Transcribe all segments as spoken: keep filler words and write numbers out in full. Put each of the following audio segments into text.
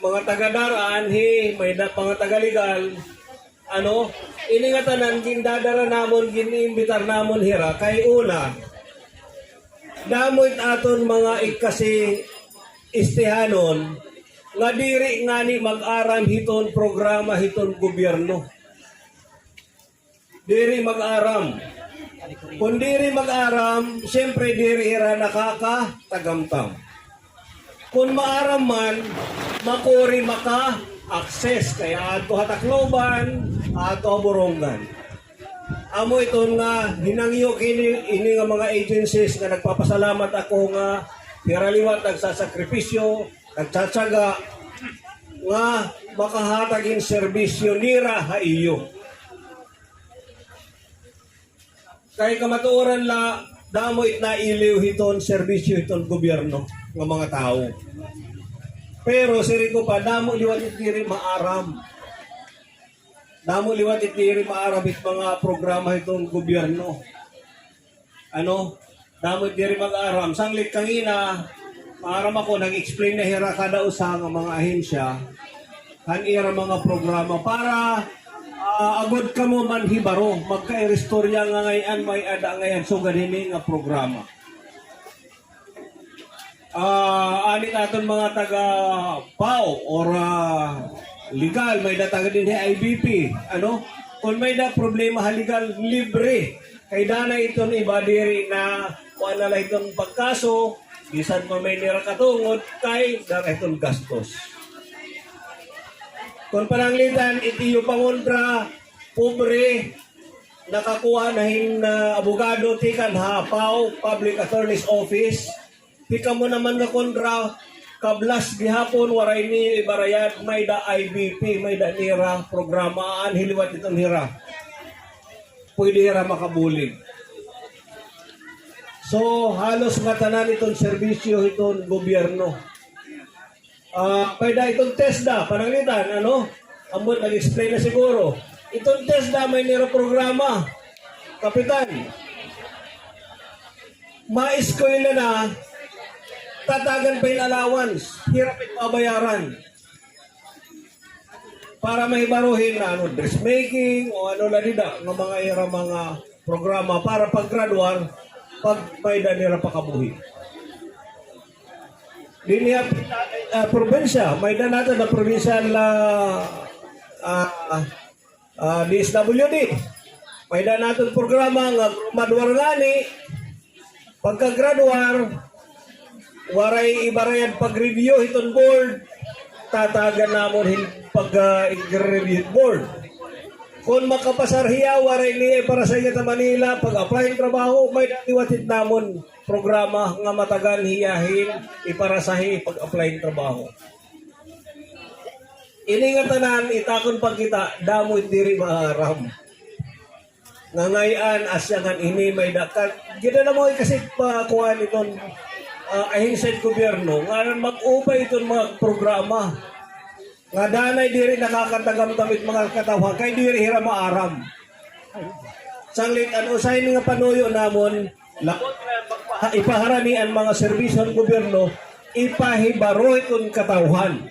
mga taga-DAR anhi, may da, mga taga-legal, ano, ini nga tanan gindadara namon, gin-iimbitar namon hira kay una, damo it aton mga ikasistihanon nga diri ngani mag-aram hiton programa hiton gobyerno. Diri mag-aram. Kon diri mag-aram, siyempre diri hira nakakatagamtam. Kon maaram man, makuri maka-access kay adto ha Tacloban, adto ha Borongan. Amo iton nga hinangyo kini, ini nga mga agencies nga nagpapasalamat ako nga hira liwat nagsasakripisyo, nagtsatsaga nga makahatag hin serbisyo nira ha iyo. Kay kamatuoran la, damo it nailiw hiton serbisyo hiton gobyerno nga mga tawo. Pero siring ko pa, damo liwat it diri maaram. Damo liwat it diri maaram it mga programa hiton gobyerno. Ano? Damo it diri mag-aram. Sanglit kangina, maaram ako, nag-explain na hira kada usa nga mga ahensya han ira mga programa para, ah, agod kamo manhibaro, magkairistorya nga ngay-an may-ada ngay-an sugad hini nga programa. Ah, anit aton mga taga PAO or, ah, legal, may-ada taga dinhi I B P, ano? Kon may-ada problema ha legal, libre. Kay danay iton iba diri na kuan na la hiton pagkaso, bisan pa may nira katungod, kay dara hiton gastos. Kon pananglitan, it iyo pangontra, pobre, nakakuha na hin, ah, abogado tikang ha PAO, Public Attorney's Office. Tikang mo naman nga kontra, kablas gihapon, waray niyo ibarayad, may-ada I B P, may-ada nira programa, aanhi liwat iton hira. Pwede hira makabulig. So, halos ngatanan iton serbisyo hiton gobyerno. Ah, may-ada iton TESDA, pananglitan, ano? Ambot nag-explain na siguro. Iton TESDA, may nira programa. Kapitan, maeskwela na, tatagan pa hin allowance, hirap hin pabayaran. Para mahibaro hin, ano, dressmaking o ano la dida nga mga ira mga programa para pag-graduar, pag may-ada nira pakabuhi. Dinhi ha, ah, probinsya, may-ada naton na provincial, ah, ah, ah, D S W D. May-ada naton programa nga graduar ngani, pagka-graduar, waray ibarayad pag-review hiton board, tatagan namon hin pag, ah, i-review hit board. Kon makapasar hiya, waray niya iparasahig ha Manila, pag-apply hin trabaho, may-ada liwat hit namon programa nga matagan hiya hin iparasahi pag-apply hin trabaho. Ini nga tanan, it akon pagkita, damo it diri maaram. Nga ngay-an, asya ngan ini may-ada ka, gidala mo kasi pa kuan iton, ah, ahensya hit gobyerno, nga mag-upay iton mga programa. Nga danay diri nakakatagamtam it mga katawhan, kay diri hira maaram. Sanglit, an usahay nga panuyo namon, la-, ha, ipaharani an mga serbisyo han gobyerno, ipahibaro hiton katawhan.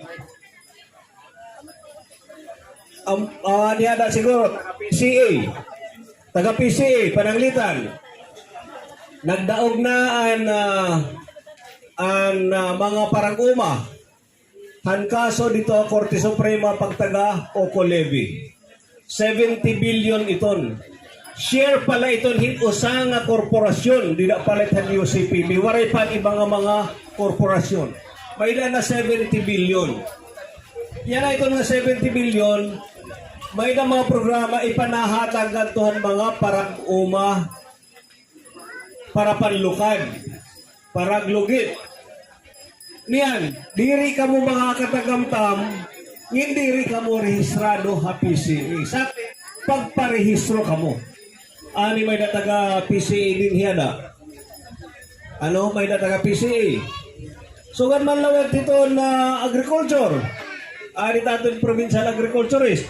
Am, ah, niya da siguro, P C A. Taga P C A, pananglitan. Nagdaog na an, ah, an, ah, mga parag-uma han kaso didto ha Korte Suprema pagtaga Coco Levy. Seventy billion iton. Share pala iton hin usa nga korporasyon, dida pala it han U C P. May waray pa an iba nga mga korporasyon. May-ada na seventy billion. Yana iton nga seventy billion, may-ada mga programa ipanahatag ngadto han mga parag-uma para panlukad, paraglugit. Niyan, diri kamo makakatagamtam, ngin diri kamo rehistrado ha P C A. Sa pagparehistro kamo. Ani may-ada taga P C A dinhi ada? Ano, may-ada taga P C A? Sugad man liwat hiton, ah, agriculture. Ari ta aton provincial agriculturist.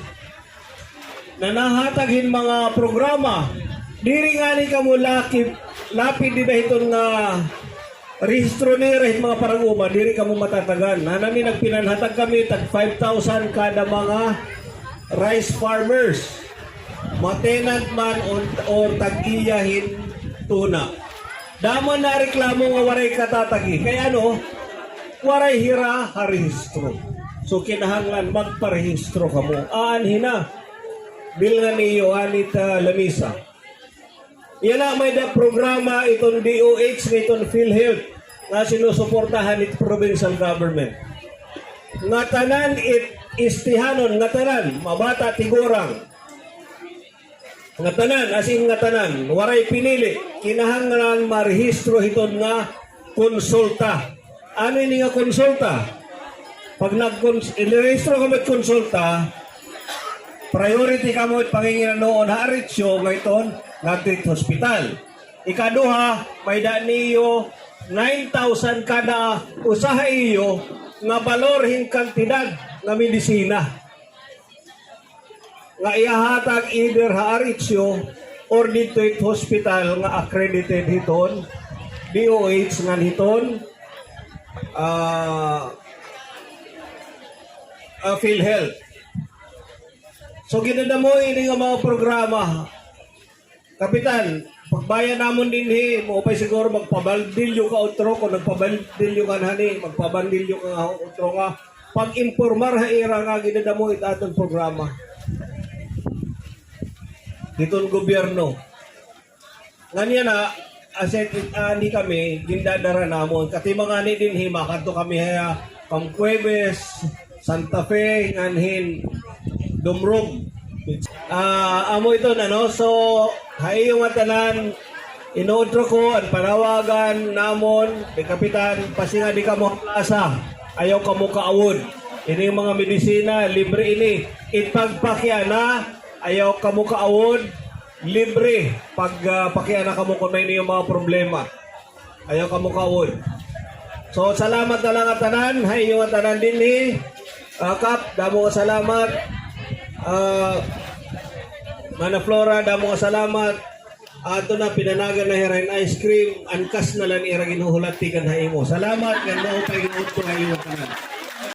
Nanahatag hin mga programa. Diri ngani kamo lakip, lapid dida hiton nga Rehistro nira hit mga parag-uma, diri kamo matatagan. Nanami nagpinanhatag kami tag five thousand kada mga rice farmers. Ma-tenant man o, o tag-iya hin tuna. Damo nareklamo nga waray katatagi. Kay ano? Waray hira ha rehistro. So, kinahanglan magparehistro kamo. Aanhi na. Bilngan niyo anit, ah, lamisa. Yana may-ada programa iton D O H ngan iton PhilHealth nga sinusuportahan it provincial government. Ngatanan it Estehanon, ngatanan, mabata, tigurang. Ngatanan, as in ngatanan, waray pinili, kinahanglan marehistro hiton nga konsulta. Ano ini nga konsulta? Pag nagkons-, inirehistro kamo it konsulta, priority kamo it panginginanoon ha R H O nga iton ngadto it hospital. Ikaduha, may-ada niyo nine thousand kada usa ha iyo nga balor hin kantidad nga medisina nga ihahatag either ha R H O or didto it hospital nga accredited hiton D O H ngan hiton, ah, ah, PhilHealth. So, ginadamo ini nga mga programa. Kapitan, pagbayan namon dinhi, maupay siguro magpabandilyo ka utro, kon nagpabandilyo ka anhani, magpabandilyo ka nga utro nga pag-impormar ha ira nga ginadamo it aton programa hiton gobyerno. Ngan yana, asya, ah, ni kami, gindadara namon. Katimanghani dinhi, makadto kami ha Camp Jueves, Santa Fe, ngan hin Dumrog. Ah, amo iton, ano, so, ha iyo ngatanan, inuutro ko, an panawagan namon, kay Kapitan, basi nga di kamo halasa, ayaw kamo kaawod. Ini mga medisina, libre ini. Ipagpakiana, ayaw kamo kaawod, libre. Pag, ah, pakiana kamo kon may niyo mga problema. Ayaw kamo kaawod. So, salamat na la nga tanan, ha inyo nga tanan dinhi. Ah, Kap, damo nga salamat. Ah, Mana Flora, damo nga salamat. Ato na, pinanagan na hira hin ice cream, an cash na la an ira ginhuhulat tikang ha imo. Salamat, ngan maupay nga udto ha inyo nga tanan.